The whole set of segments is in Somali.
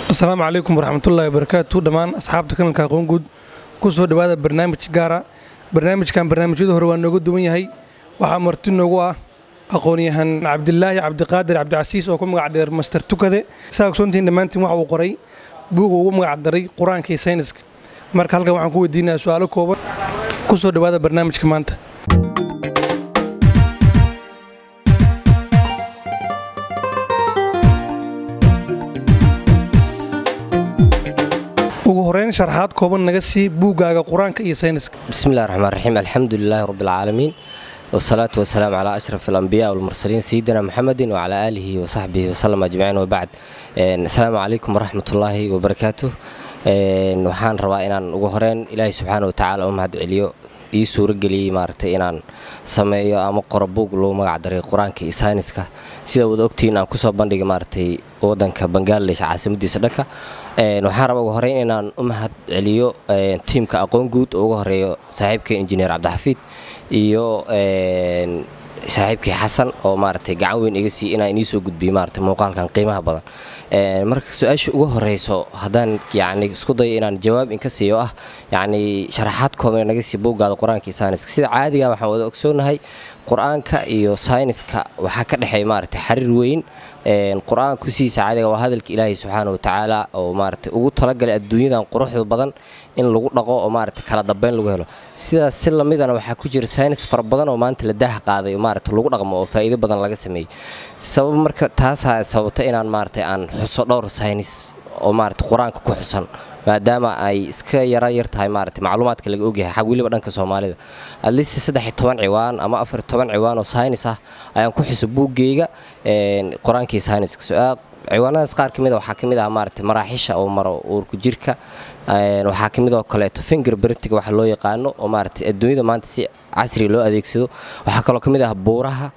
Asalaamu calaykum waraxmatullaahi wabarakaatu. Dhammaan asxaabta kanalka Aqoon Guud, ku soo dhowaada barnaamij gaara. Barnaamijkan barnaamijyada hore waa nooga duwan yahay. Waxaa marti noogu ah aqoon-yahan Cabdilaahi Cabdiqaadir Cabdicasiis oo ku magac dheer Master Tukade. Saa ogsoontihiin dhammaantiin, waxa uu qoray buug ugu magac daray Qur-aanka iyo Sayniska. Marka halkan waxaan ku weydiinayaa su'aalo kooban. Ku soo dhowaada barnaamijka maanta. Ugu horeyn, sharaxaad kooban naga sii buuggaaga Qur-aanka iyo Sayniska. بسم الله الرحمن الرحيم، الحمد لله رب العالمين، والصلاة والسلام على أشرف الأنبياء والمرسلين، سيدنا محمد وعلى آله وصحبه وسلم أجمعين، وبعد، السلام عليكم ورحمة الله وبركاته. Waxaan rabaa inaan ugu horeyn Ilaahay subxaana wa tacaala u mahad celiyo ii suurageliyey maaragtay inaan sameeyo ama qoro buug lagu magac daray Qur-aanka iyo Sayniska. Sida wada ogtihiin, aan kusoo bandhigay maaragtay wadanka Bangladesh, caasimadiisa Dhaka. Waxaan rabaa ugu horeyn inaan u mahad celiyo tiimka Aqoon Guud oo ugu horeeyo saaxiibkay Injineer Cabdixafiid iyo saaxiibkii Xasan oo maaragtay gacan weyn iga siiy inaan inii soo gudbiyo maaragtay muuqaalkan qiimaha badan. Marka su-aasha ugu horeyso haddaan yacni isku dayo inaan jawaab inka siiyo, ah yacni sharaxaad kooban naga sii buuggaada Qur-aanka iyo Sayniska, sida caadiga waxaan wada ogsoonahay Qur-aanka iyo sayniska waxaa ka dhexeeya maaragtay xiriir weyn. Qur-aanku sidiisa caadiga waa hadalka Ilaahay subxaana wa tacaala oo maaragtay ugu talagalay adduunyadan quruxda badan in lagu dhaqo oo maaragtay kala dambeyn lagu helo. Sidaas si lamidana waxaa ku jira saynis fara badan oo maanta la daah qaaday oo maaragtay lagu dhaqmo oo faa'iido badan laga sameeyey. Sabab marka taasaa sababta inaan maaragtay aan xuso dhowr saynis oo maaragtay Qur-aanka ku xusan, maadaama ay iska yara yar tahay maaragtay macluumaadka laga ogyahay xag weliba dhanka Soomaalida. At least 13 ciwaan ama 14 ciwaan oo saynis ah ayaan ku xusay buuggeyga Qur-aanka iyo Sayniska. Su-aal ciwaanadaas qaar ka mid a waxaa ka mid ah maaragtay maraaxisha oo maro uurku jirka. Waxaa ka mid oo kaleeto finger printiga waxa loo yaqaano oo maaragtay adduunyada maanta si casri loo adeegsado. Waxaa kaloo ka mid ah buuraha.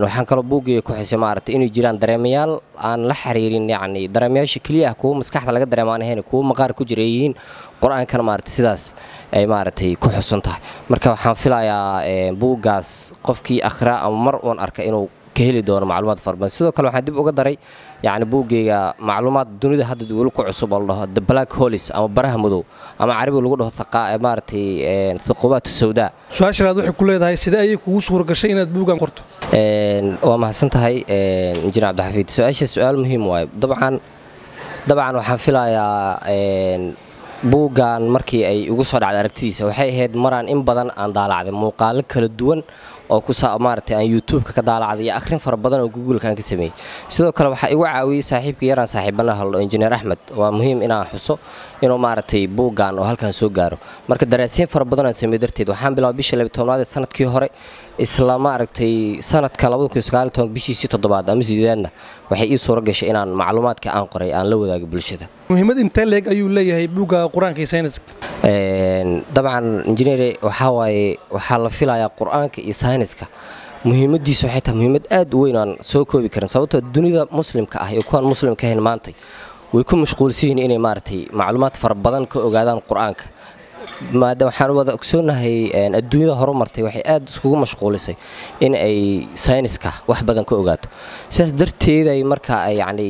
Waxaan kaloo buuggayga ku xusay maaragtay inay jiraan dareemayaal aan la xiriirin, yacni dareemayaasha keliya ah kuwa maskaxda laga dareemo aan ahayn, kuwa maqaar ku jira ay yihiin. Qur-aankana maaragtay sidaas ay maaragtay ku xusan tahay. Marka waxaan filayaa buuggaas qofkii akhraa ama mar uun arka inuu ka heli doono macluumaad fara badan. Sidoo kale waxaan dib uga daray yacni buuggayga macluumaad dunida hadda weli ku cusub oo la dhaho the black holes ama baraha madow, ama carabiga lagu dhaho maaragtay thuqubaat sawdaa. Su-aasha labaad waxay ku leedahay: sidee ayay kugu suura gashay inaad buuggan qorto? Waa mahadsan tahay, Injineer Cabdixafiid. Su-aasha su-aal muhiim waaye. Dabcan waxaan filayaa buuggan markii ay igu soo dhacday aragtidiisa waxay ahayd maraan in badan aan daalacday muuqaalo kala duwan oo ku maaragtay aan YouTube-ka ka daalacday iyo akhrin fara badan oo Google-ka aan ka sameeyey. Sidoo kale waxaa igu caawiyey saaxiibka yaraan saaxiibana hadlo, Injineer Axmed. Waa muhiim inaan xuso inuu maaragtay buuggan oo halkan soo gaaro. Marka daraasiin fara badan aan sameeyey darteed waxaan bilaabay bishii 12aad ee sanadkii hore. Isla maaragtay sanadka 2019 bishiisii toddobaad ama sideedaadna waxay ii suura gashay inaan macluumaadka aan qoray aan la wadaago bulshada. Muhiimad intee leeg ayuu leeyahay buugga Qur-aanka iyo Sayniska? Dabcan injineer, waxaa waaye waxaa la filayaa Qur-aanka iyo sayniska muhiimadiisu waxay tahay muhiimad aad u weyn aan soo koobi karin, sababtoo dunida muslimka ah iyo kuwaan muslimka ahayn maantay way ku mashquulsan yihiin inay maaragtay macluumaad fara badan ka ogaadaan Qur-aanka, maadaama waxaan wada ogsoonahay adduunyada horumartay waxay aad iskugu mashquulisay in ay sayniska wax badan ka ogaato. Sidaas darteed ay marka ay yacni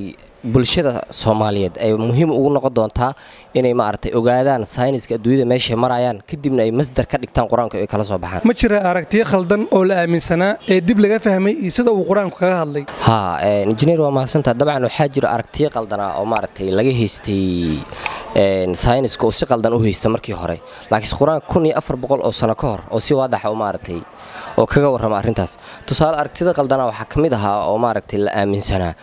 bulshada Soomaaliyeed ay muhiim ugu noqon doontaa inay maaragtay ogaadaan sayniska adduunyada meeshay marayaan, kadibna ay masdar ka dhigtaan Qur-aanka ay kala soo baxaan. Ma jira aragtiyo khaldan oo la aaminsanaa ee dib laga fahmay iyo sida uu Qur-aanku kaga hadlay? Haa, injineer, waa mahadsantaha. Dabcan waxaa jira aragtiyo qaldanaa oo maaragtay laga haystay sayniska oo si qaldan u haysta markii hore, laakiinse Qur-aanka 1400 oo sano ka hor oo si waadaxa u maaragtay oo kaga warrama arrintaas. Tusaale, aragtida qaldanaa waxaa ka mid ahaa oo maaragtay la aaminsanaa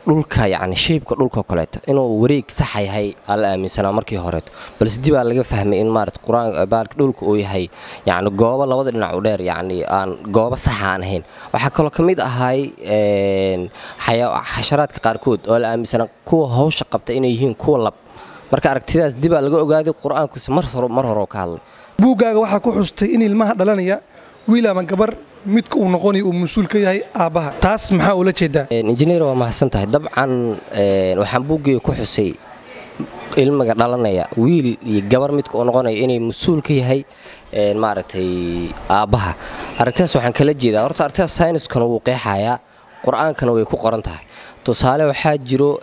dhulka, yacni shape-ka dhulka oo kaleeto inuu wareeg saxa yahay aa la aaminsanaa markii horeeto, balse dib aa laga fahmay in maaragtay Qur-aan baalka dhulka uu yahay yacni goobo labada dhinac u dheer, yacni aan goobo saxa aan ahayn. Waxaa kaloo ka mid ahay xasharaadka qaarkood oo la aaminsanaa kuwa hawsha qabta inay yihiin kuwa lab. Marka aragtidaas dib aa laga ogaaday, Qur-aankuse mar hore oo ka hadlay. Buuggaaga waxaa ku xustay in ilmaha dhalanaya, wiil ama gabar, midka uu noqonayo uu mas-uul ka yahay aabbaha. Taas maxaa ula jeedaa? Injineer, waa mahadsan tahay. Dabcan waxaan buuggayga ku xusay ilmiga dhalanaya, wiil iyo gabar, midka uu noqonayo inay mas-uul ka yahay maaragtay aabbaha. Aragtidaas waxaan kala jeedaa, horta aragtidaas sayniskuna wuu qeexayaa, Qur-aankana way ku qoran tahay. Tusaale, waxaa jiro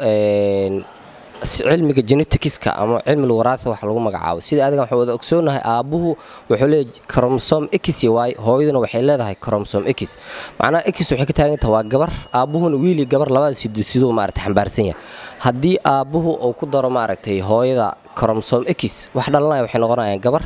Cilmiga geneticska ama cilmiga waraatha wax lagu magacaabo, sida adiga waxaan wada ogsoonahay, aabbuhu wuxuu leeyahay chromosome X iyo Y, hooyaduna waxay leedahay chromosome X. Macnaha X waxay ka taagan tahay waa gabar, aabbuhuna wiil iyo gabar labada siduu maaragtay xambaarsan yahay. Haddii aabbuhu uu ku daro maaragtay hooyada chromosome X, wax dhalanaya waxay noqonayaan gabar.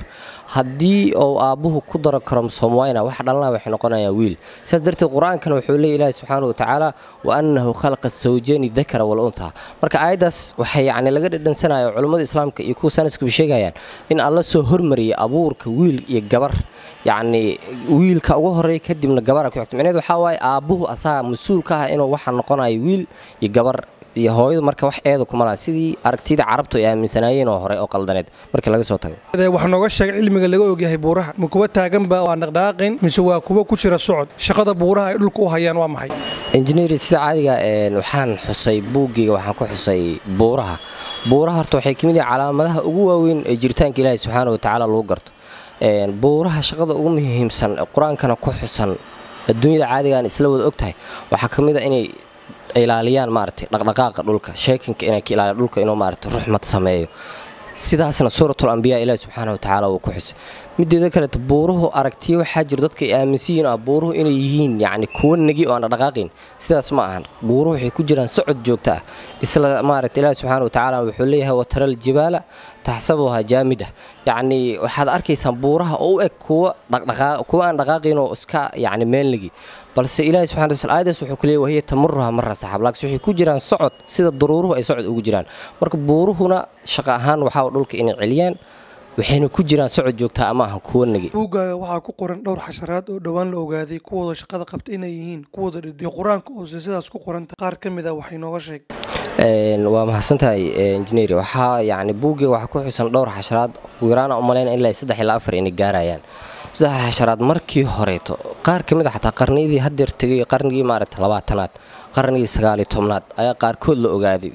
Haddii uu aabbuhu ku daro chromosome Y na, wax dhalanaya waxay noqonayaan wiil. Sidaas darteed Qur-aankana wuxuu leeyahay Ilaahi subxaanahu watacaala: "Wa annahu khalaqa asawjayni dakara wal untha." Marka aayaddaas waxay yacni laga dhadhansanayo culummada Islaamka iyo kuwa sayniskuba sheegayaan in Alla soo hormariyay abuurka wiil iyo gabar, yacni wiilka ugu horeeya, kadibna gabara ku xigto. Micnaheedu waxaa waaye aabbuhu asaga mas-uul ka ah inuu waxa noqonayo wiil iyo gabar, iyo hooyadu marka wax eeda kuma laha, sidii aragtida Carabtu ay aaminsanaayeen oo hore oo qaldaneed markii laga soo tago. Wax nooga sheeg cilmiga laga ogyahay buuraha. Ma kuwa taagan ba aan dhaqdhaqaaqayn, mise waa kuwa ku jira socod? Shaqada buuraha ay dhulka u hayaan waa maxay? Injineer, sida caadiga waxaan xusay buuggayga, waxaan ku xusay buuraha. Buuraha horta waxay ka mid yihiin calaamadaha ugu waaweyn ee jiritaanka Ilaahay subxaana wa tacaala lagu garto. Buuraha shaqada ugu muhiimsan ee Qur-aankana ku xusan, adduunyada caadigaan isla wada og tahay, waxaa ka mid a inay ilaaliyaan maaragtay dhaqdhaqaaqa dhulka, sheekinka inay ka ilaaliyan dhulka inuu maaragtay ruxmad sameeyo. Sidaasna Suuratul Ambiyaa Ilaahi subxaana wa tacaala wuu ku xusay. Mideeda kaleeto, buuruhu aragtiyo waxaa jiro dadka ay aaminsan yihiin ah buuruhu inay yihiin yacni kuwo negi oo aan dhaqdhaqaaqayn. Sidaas ma ahan. Buuruhu waxay ku jiraan socod joogto ah. Isla maaragta Ilaahi subxaana wa tacaala wuxuu leeyahay: "Watara aljibaala taxsabuha jaamida." Yacni waxaad arkaysaan buuraha oo u eg kuwo dhaqdhaqaaq, kuwo aan dhaqaaqayn oo iska yacni meel negi, balse Ilaahi subxana wa taala aayadaas wuxuu ku leeyahay: "Wahiya tamuruha marra saxaab." Laakiin waxay ku jiraan socod, sida daruuruhu ay socod ugu jiraan. Marka buuruhuna shaqo ahaan waxaa dhulka inay celiyaan, waxayna ku jiraan socod joogtaa, ama aha kuwo negi. Buuggaaga waxaa ku qoran dhowr xasharaad oo dhowaan la ogaaday kuwooda shaqada qabta inay yihiin kuwooda dhedig. Qur-aanka oo sidaas ku qoranta qaar ka mid a waxay nooga sheeg. Waa mahadsantahay, injineer. Waxaa yacni buuggayga waxaa ku xusan dhowr xasharaad, ugu yaraana u malayna ilaa 3 ilaa 4 inay gaarayaan. Saddex xasharaad markii horeeto qaar ka mid a xataa qarniyadii haddeer tegay, qarnigii maaragta 20aad, qarnigii 19aad ayaa qaarkood la ogaaday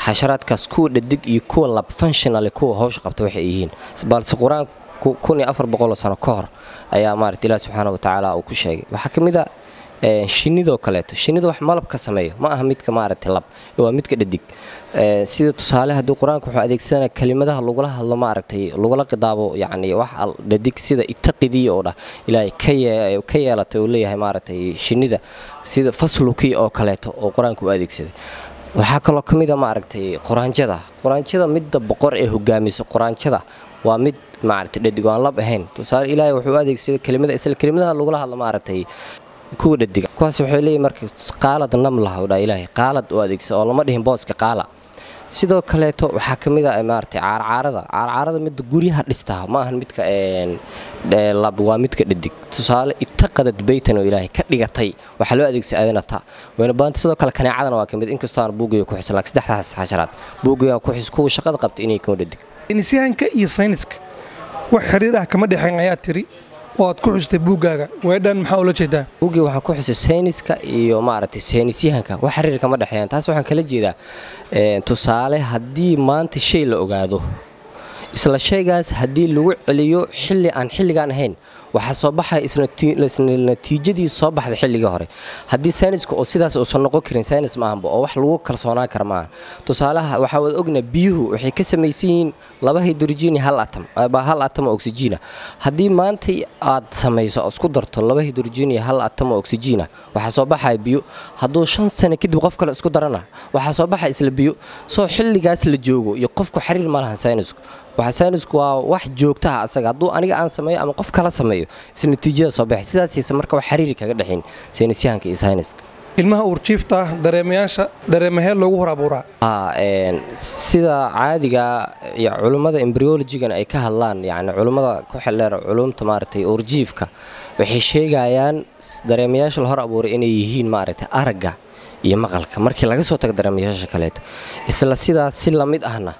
xasharaadkaas, kuwa dhadig iyo kuwa lab, functionally kuwa hawsha qabta waxay yihiin. Balse Qur-aanku 1400 sano ka hor ayaa maaragta Ilaah subxaana wa tacaala uu ku sheegay. Waxaa ka mid a shinidoo kaleeto. Shinida wax malab ka sameeyo ma aha midka maaragtay lab, waa midka dhadig. Sida tusaale haddii Qur-aanka wuxuu adeegsanaya kelimadaha lagula hadlo, maaragtay lagula khidaabo, yacni wax dhadig, sida "ittaqidii" oo dhah Ilaahay ka yeelatay uu leeyahay maaragtay shinida, sida "fasluki" oo kaleeto oo Qur-aanka u adeegsaday. Waxaa kaloo ka mid a maaragtay quraanjada. Quraanjada midda boqor ee hogaamiso quraanjada waa mid maaragtay dhadig oo aan lab ahayn. Tusaale Ilaahay wuxuu u adeegsaday kelimada, isla kelimadaha lagula hadlo maaragtay kuwa dhadiga. Kuwaas waxay leeyihin marka "qaalad namlah" u dhaa Ilaahay, "qaalad" u adeegsa oo lama dhihin booska "qaala". Sidoo kaleeto waxaa ka mid a maaragtay caarcaarada. Caarcaarada midda guryaha dhistaa ma ahan midka lab, waa midka dhadig. Tusaale "ittaqadad beytan" oo Ilaahay ka dhigatay, waxaa loo adeegsa adanata wayna baanta. Sidoo kale kaneecadana waa ka mid, inkastoo aan buugayga ku xusin, laakiin saddexdaas xasharaad buugayga ku xus kuwa shaqada qabta inay kuwa dhadig. Saynisyahanka iyo sayniska wax xiriir ah kama dhexeyn ayaa tiri oo aad ku xustay buuggaaga. Weedhan maxaa ula jeedaa? Buuggii waxaan ku xusay sayniska iyo maaragtay saynisyahanka wax xiriir kama dhexeeyaan. Taas waxaan kala jeedaa, tusaale haddii maanta shay la ogaado, isla shaygaas haddii lagu celiyo xilli aan xilligaan ahayn, waxaa soo baxaya isla natiijadii soo baxday xilligii hore. Haddii sayniska oo sidaas uusan noqon karin, saynis ma ahanba oo wax lagu kalsoonaan kara maaha. Tusaalaha waxaa wada ognaa biyuhu waxay ka samaysan yihiin laba hydrogen iyo hal atom baa hal atom oo oxygen. Haddii maantay aad samayso oo isku darto laba hydrogen iyo hal atom oo oxygen, waxaa soo baxaya biyo. Hadduu 5 sano kadib qof kale isku darana, waxaa soo baxaya isla biyo. Soo xilligaas la joogo iyo qofku xiriir ma lahan saynisku. Waxa saynisku waa wax joogtaha asaga. Hadduu aniga aan sameeyo ama qof kala sameeyo, isla natiijada soo baxay. Sidaasiisa marka wax xiriiri kaga dhexayn saynisyahanka iyo sayniska. Ilmaha uurjiifta ah dareemayaasha dareemahee loogu hor abuuraa? Sida caadiga iyo culummada embryologigan ay ka hadlaan, yacni culummada ku xeldheer culumta maaragtay uurjiifka, waxay sheegayaan dareemayaasha la hor abuuray inay yihiin maaragtay aragga iyo maqalka, markii laga soo tago dareemayaasha kaleeto. Isla sidaas si lamid ahna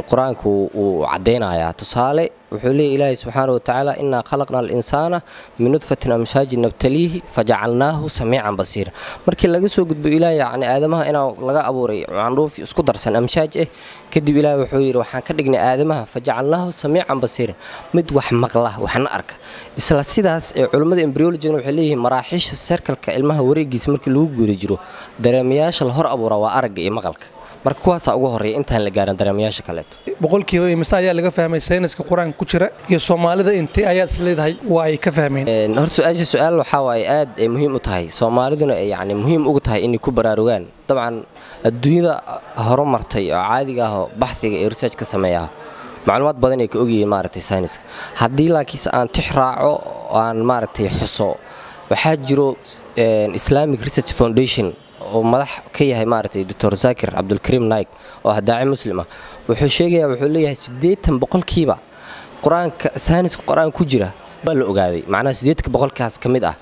Qur-aanku wuu caddaynayaa. Tusaale wuxuu leeyahy Ilaahay subxaana wa tacaala: "Innaa khalaqna alinsaana min nudfatin amshaajin nabtaliihi fajacalnaahu samiican basiira." Markii laga soo gudbo Ilaahay yacni aadamaha inaa laga abuuray candhuuf isku darsan amshaaj ah, kadib Ilaahay wuxuu yidhi: "Waxaan ka dhignay aadamaha fajacalnaahu samiican basiira, mid wax maqla waxna arka." Isla sidaas ee culummada embryologigana waxay leeyihiin maraaxiisha circleka ilmaha wareegiisa markii lagu guda jiro, dareemayaasha la hor abuuraa waa aragga iyo maqalka. Marka kuwaasaa ugu horreeya intaan la gaarin dareemayaasha kaleeto. Boqolkiiba imise ayaa laga fahmay sayniska Qur-aanka ku jira, iyo Soomaalida intee ayaad is leedahay waa ay ka fahmeen? Horta su-aasha su-aal waxaa waaye aad ay muhiim u tahay, Soomaaliduna ay yacni muhiim ugu tahay inay ku baraarugaan. Dabcan adduunyada horumartay oo caadiga ah oo baxhiga iyo research ka sameeya macluumaad badan ay ka ogyihiin maaragtay sayniska. Haddii laakiinse aan tix raaco oo aan maaragtay xuso, waxaa jiro Islamic Research Foundation oo madax ka yahay maaragtay Doctor Zakir Cabdulkariim Naik oo ah daaci Muslim ah. Wuxuu sheegayaa, wuxuu leeyahay 80% Qur-aanka, sayniska Qur-aanka ku jira waa la ogaaday, macnaha 80 boqolkaas ka mid ah.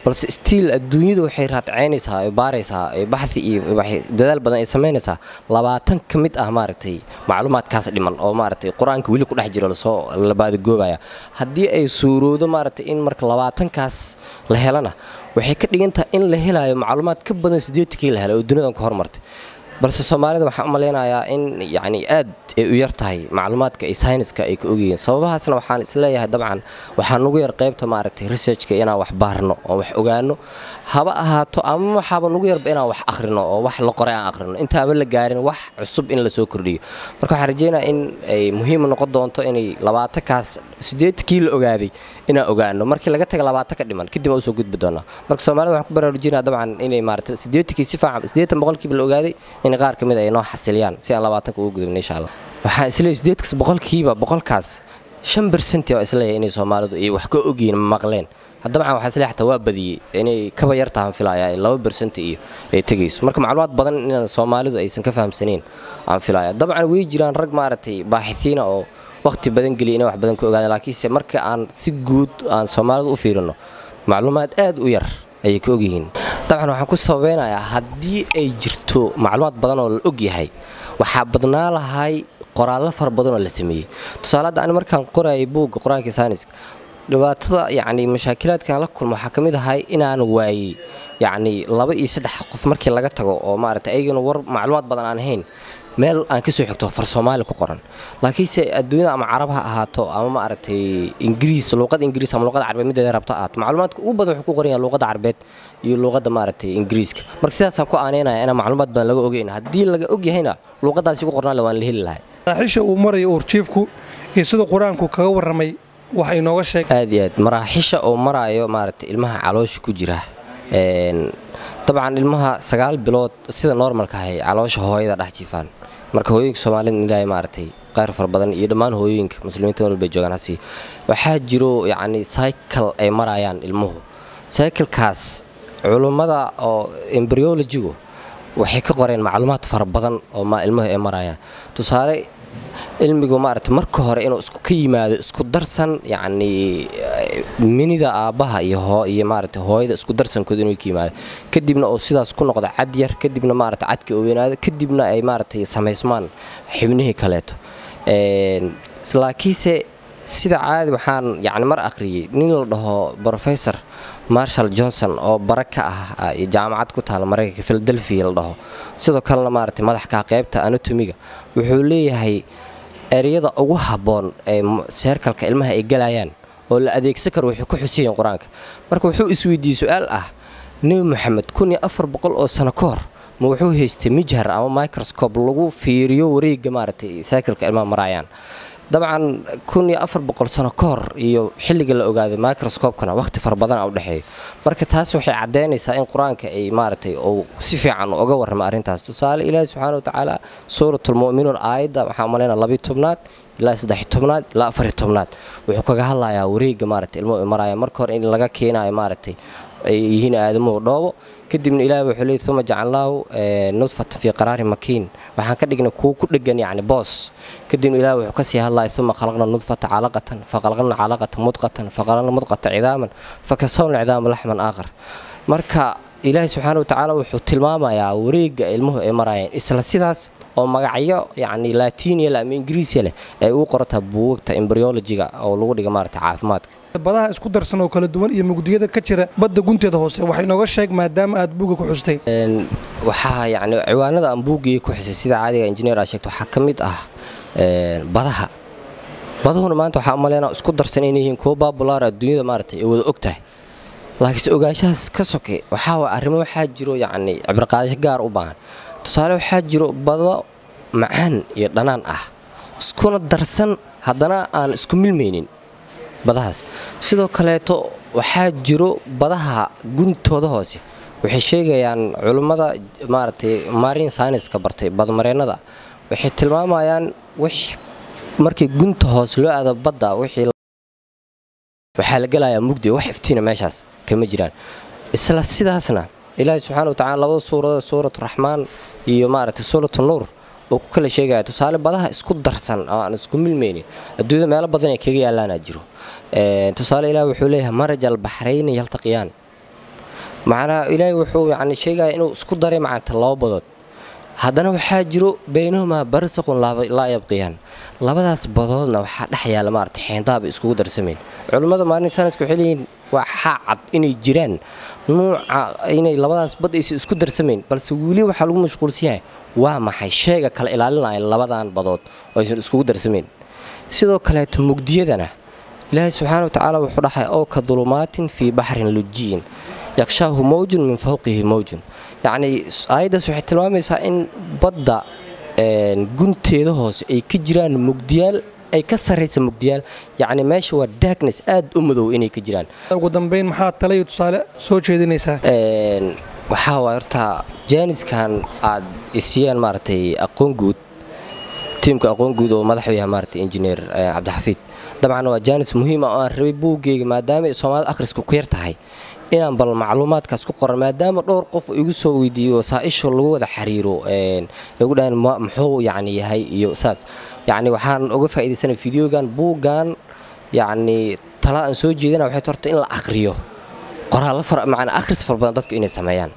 Balse still adduunyadu waxay raadceynaysaa ay baaraysaa ay baxthi iyo waxay dadaal badan ay samaynaysaa 20 ka mid ah maaragtay macluumaadkaas dhiman oo maaragtay Qur-aanka weli ku dhex jiro lasoo la baadigoobaya. Haddii ay suuroodo maaragtay in marka 20kaas la helana, waxay ka dhigan tahay in la helayo macluumaad ka badan 80kii la helay oo dunidan ku hormartay. Balse Soomaalida waxaan u malaynayaa in yacni aad ay u yar tahay macluumaadka ay sayniska ay ka ogyihiin. Sababahaasna waxaan isleeyahay dabcan waxaa nugu yar qaybta maaragtay researchka, inaan wax baarno oo wax ogaano haba ahaato, ama waxaaba nugu yarba inaan wax akhrino oo wax la qoray aan akhrino intaaba la gaarin wax cusub in lasoo kordhiyo. Marka waxaan rajeynayaa in ay muhiim noqon doonto inay 20kaas, 80kii la ogaaday inaan ogaano, markii laga taga 20 ka dhiman kadib aan usoo gudbi doonaa. Marka Soomaalida waxaan ku baraarujinaya dabcan inay maaragtay 80kii si fiican, 80% la ogaaday, in qaar ka mid ay noo xasiliyaan si aan 20ka ugu gudubno insha Allah. Waxaan isleeyahay 80kaas boqolkiiba boqolkaas 5% oo isleeyahay inay Soomaalidu ay wax ka ogyihiin maqleen. Dabcan waxaan isleeyahay xataa waa badiyey, inay kaba yartahan filayaa, 2% iyo ay tegayso. Marka macluumaad badan inaan Soomaalidu aysan ka fahamsanayn aan filaya. Dabcan way jiraan rag maaragtay baaxithiina oo waqti badan geliya inay wax badan ka ogaadaan, laakiinse marka aan si guud aan Soomaalida u fiirino macluumaad aad u yar ayay ka ogyihiin. Dabcan waxaan ku sababeynayaa haddii ay jirto macluumaad badan oo la og yahay, waxaa badnaa lahay qoraallo fara badan oo la sameeyey. Tusaale hadda ani markaan qorayay buugga Qur-aanka sayniska, dhibaatada yacni mashaakilaadkan la kulmo waxaa ka mid ahay inaan waayey yacni 2 iyo 3 qof markii laga tago oo maaragtay ayagana war macluumaad badan aan ahayn meel aan kasoo xigto far Soomaali ku qoran. Laakiinse adduunyada ama Carab ha ahaato ama maaragtay Ingiriis, luuqada Ingiriis ama luuqada Carabeed mideeda rabto ahaato, macluumaadka ugu badan wuxuu ku qoran yahay luuqada Carabeed iyo luuqada maaragtay Ingiriiska. Marka sidaasaan ku aaneynaya inaan macluumaad badan laga ogeyn. Haddii laga og yahayna luuqadaasi ku qornaan waan la heli lahay. Maraaxiisha uu marayo uurjiifku iyo sida Qur-aanku kaga warramay waxa inooga sheeg. Aad iyo aad maraaxisha uu maraayo maaragtay ilmaha caloosha ku jira. Dabcan ilmaha 9 bilood sida normalka ahay caloosha hooyada dhex jiifaan. Marka hooyooyinka Soomaalida ilaahay maaragtay qaar fara badan iyo dhammaan hooyooyinka Muslimiinta meel walba joogaan hasi, waxaa jiro yacni cycle ay marayaan ilmuhu. Cyclekaas culummada oo embryologygu waxay ka qoreen macluumaad fara badan oo ma ilmuhu ay marayaan. Tusaale cilmigu maaragtay marka hore inuu isku ka yimaado isku darsan yacni minida aabbaha iyo hoo iyo maaragtay hooyada isku darsankooda inuu ka yimaado, kadibna uu sidaas ku noqdo cad yar, kadibna maaragtay cadkii uu weynaado, kadibna ay maaragtay samaysmaan xibnihii kaleeto. Laakiinse sida caadi waxaan yacni mar akhriyey nin la dhaho Professor Marshall Johnson oo bara ka ah jaamacad ku taala Maraykanka, Philadelphia la dhaho, sidoo kalena maaragtay madax ka qaybta anatomiga. Wuxuu leeyahay ereyada ugu habboon ee cycleka ilmaha ay galayaan oo la adeegsan karo waxay ku xusiiyeen Qur-aanka. Marka wuxuu isweydiiyey su-aal ah: Nebi Maxamed 1400 oo sano ka hor ma wuxuu haystay mijhar ama microscope lagu fiiriyo wareegga maaragtay cycleka ilmaha marayaan? Dabcan 1400 sano ka hor iyo xilliga la ogaaday microscopekana waqti fara badan u dhexeeyo. Marka taas waxay caddeynaysaa in Qur-aanka ay maaragtay uu si fiican uga warramay arrintaas. Tusaale Ilaahi subxaana wa tacaala Suuratulmu'minuun aayadda waxaan umalaynaa 12aad ilaa 13aad ilaa 14aad wuxuu kaga hadlayaa wareegga maaragtay ilmuhu ay marayaan. Marka hore in laga keenayo maaragtay ay yihiin aadamuhu dhoobo, kadibna Ilaahi wuxuu leeyahy uma jacalnaahu nudfatan fii qaraari makiin, waxaan ka dhignay kuwo ku dhegan yacni boos. Kadibna Ilaahi wuxuu kasii hadlaya uma khalaqna nudfata calaqatan fakhalaqna calaqatan mudqatan fakhalaqna mudqata cidaaman fakasawna cidaama laxman aakhar. Marka Ilaahi subxaana watacaala wuxuu tilmaamayaa wareegga ilmuhu ay marayeen isla sidaas oo magacyo yacni Laatiiniya leh ama Ingiriisiya leh ay ugu qorantaha buugagta embryologyga oo lagu dhiga maaragtay caafimaadka. Badaha isku darsan oo kala duwan iyo mugdiyada ka jira badda gunteeda hoose waxay nooga sheeg maadaama aad buugga ku xustay. Waxaa yacni ciwaanada aan buuggii ku xusay sida caadiga engineer aa sheegto waxaa ka mid ah badaha. Baduhuna maanta waxaa umaleynaa isku darsan inay yihiin kuwo popular adduunyada maaragtay ay wada og tahay, laakiinse ogaanshahaas ka soke waxaa waay arrimo waxaa jiro yacni cibraqaadasho gaar u baahan. Tusaale waxaa jiro bado macaan iyo dhanaan ah iskuna darsan, haddana aan isku milmaynin badahaas. Sidoo kaleeto waxaa jiro badaha guntooda hoose, waxay sheegayaan culummada maaragtay marine science-ka bartay, badmareennada, waxay tilmaamayaan wix markii gunta hoose loo aado badda wixii waxaa la gelayaa mugdi, wax iftiina meeshaas kama jiraan. Isla sidaasna Ilaahay subxaana wa tacala labada suuradood, Suuratu Raxmaan iyo maaragtay Suuratu Nuur, oo ku kala sheegaya tusaale badaha isku darsan oo aan isku milmaynin adduunyada meelo badan ay kaga yaalaanaa jiro. Tusaale, Ilaah wuxuu leeyahay: "Maraja albaxrayni yaltaqiyaan." Macnaha Ilaahay wuxuu yani sheegaya inuu isku daray macanta laba badood, haddana waxaa jiro "baynahumaa barsaqun laa yabqiyaan." Labadaas badoodna waxaa dhex yaala maarata xeendaaba iskugu darsamayn. Culimmada marine science-ka waxay leeyihiin waxaa cad inay jiraan nuuca inay labadaas bad aysan isku darsamayn, balse weli waxaa lagu mashquulsan yahay waa maxay sheega kala ilaalinaya labadan badood oo aysan iskugu darsamayn. Sidoo kaleeto mugdiyadana Ilaahay subxaana wa tacaala wuxuu dhaxay: "Oo ka dulumaatin fii baxrin lujiyin yaqshaahu mawjun min fawqihi mawjun." Yacnii aayaddaas waxay tilmaamaysaa in badda gunteeda hoose ay ka jiraan mugdiyaal ay ka sarraysa mugdiyaal, yacni meesha waa darkness aad u madow inay ka jiraan. Ugu dambeyn, maxaa tala iyo tusaale soo jeedinaysaa? Waxaa waay horta jaaniskan aad isiyeen maaragtay aqoon guud, tiimka aqoon guud oo madaxu yahay maaragtay Injineer Cabdixafiid, dabcan waa jaanis muhiim ah oo aan rabay buuggeyga, maadaama Soomaalida akhrisku ku yar tahay, inaan bal macluumaadkaas ku qoran, maadaama dhowr qof igu soo weydiiyo wasaaisho lagu wada xiriiro igu dhahan muxuu yacni yahay iyo saas. Yacni waxaan uga faa'iidaysanay videogan buuggan. Yacni tala aan soo jeedina waxay horta in la akhriyo qoraallo fara, macnaa akhris fara badan dadku inay sameeyaan,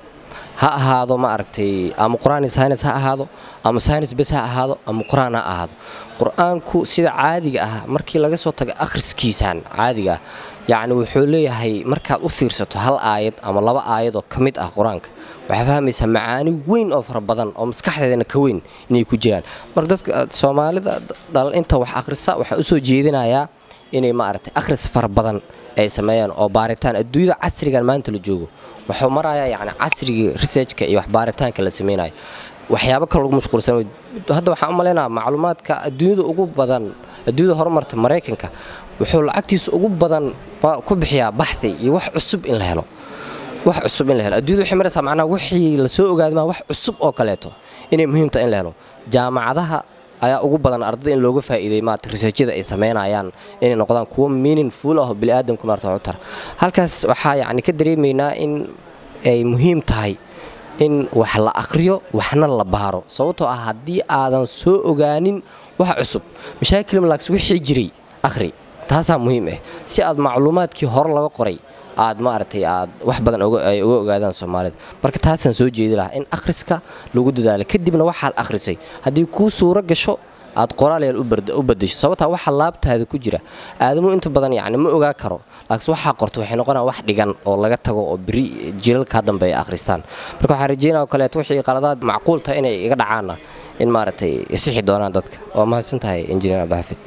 ha ahaado ma aragtay ama Qur-aan iyo science ha ahaado, ama science bes ha ahaado, ama Qur-aan ha ahaado. Qur-aanku sida caadiga ah markii laga soo tago akhriskiisaan caadiga ah, yacni wuxuu leeyahay markaad u fiirsato hal aayad ama laba aayad oo ka mid ah Qur-aanka, waxaa fahmaysaa macaani weyn oo fara badan oo maskaxdeedana ka weyn inay ku jiraan. Marka dadka Soomaalida inta wax akhrisa waxaan usoo jeedinayaa inay maaragtay akhris fara badan ay sameeyaan oo baaritaan. Adduunyada casrigan maanta la joogo wuxuu marayaa yacni casrigii researchka iyo wax baaritaanka la sameynayo, waxyaabo kale lagu mashquulsan. Hadda waxaan u maleynayaa macluumaadka adduunyada ugu badan, adduunyada horumarta, Maraykanka wuxuu lacagtiisa ugu badan ku bixiyaa baxthi iyo wax cusub in la helo, wax cusub in la helo. Adduunyada waxay maraysaa macnaha wixii la soo ogaaday maa wax cusub oo kaleeto inay muhiim tahay in la helo. Jaamacadaha ayaa ugu badan ardada in looga faa'iideeyo maarata researchada ay sameynayaan inay noqdaan kuwo meaningful ah oo bini'aadamku maarata wax u tara. Halkaas waxaa yacni ka dareemaynaa in ay muhiim tahay in wax la akhriyo, waxna la baaro, sababtoo ah haddii aadan soo ogaanin wax cusub mashaakil malaaks. Wixii jiray akhri, taasaa muhiim ah si aad macluumaadkii hore laga qoray aad maaragtay aad wax badan ay uga ogaadaan Soomaalida. Marka taasaan soo jeedi lahaa in akhriska lagu dadaalo, kadibna waxaad akhrisay haddii kuu suuro gasho aad qoraalyaal u badasho, sababtaa waxa laabtaada ku jira aadamu inta badan yacni ma ogaa karo, laakiin waxaa qorto waxay noqonaa wax dhigan oo laga tago oo beri jilalkaa dambe ay akhristaan. Marka waxaan rajeynaya oo kaleeto wixii qaladaad macquul tahay inay iga dhacaanna in maaragtay isixi doonaan dadka. Waa mahadsan tahay, Injineer Cabdixafiid.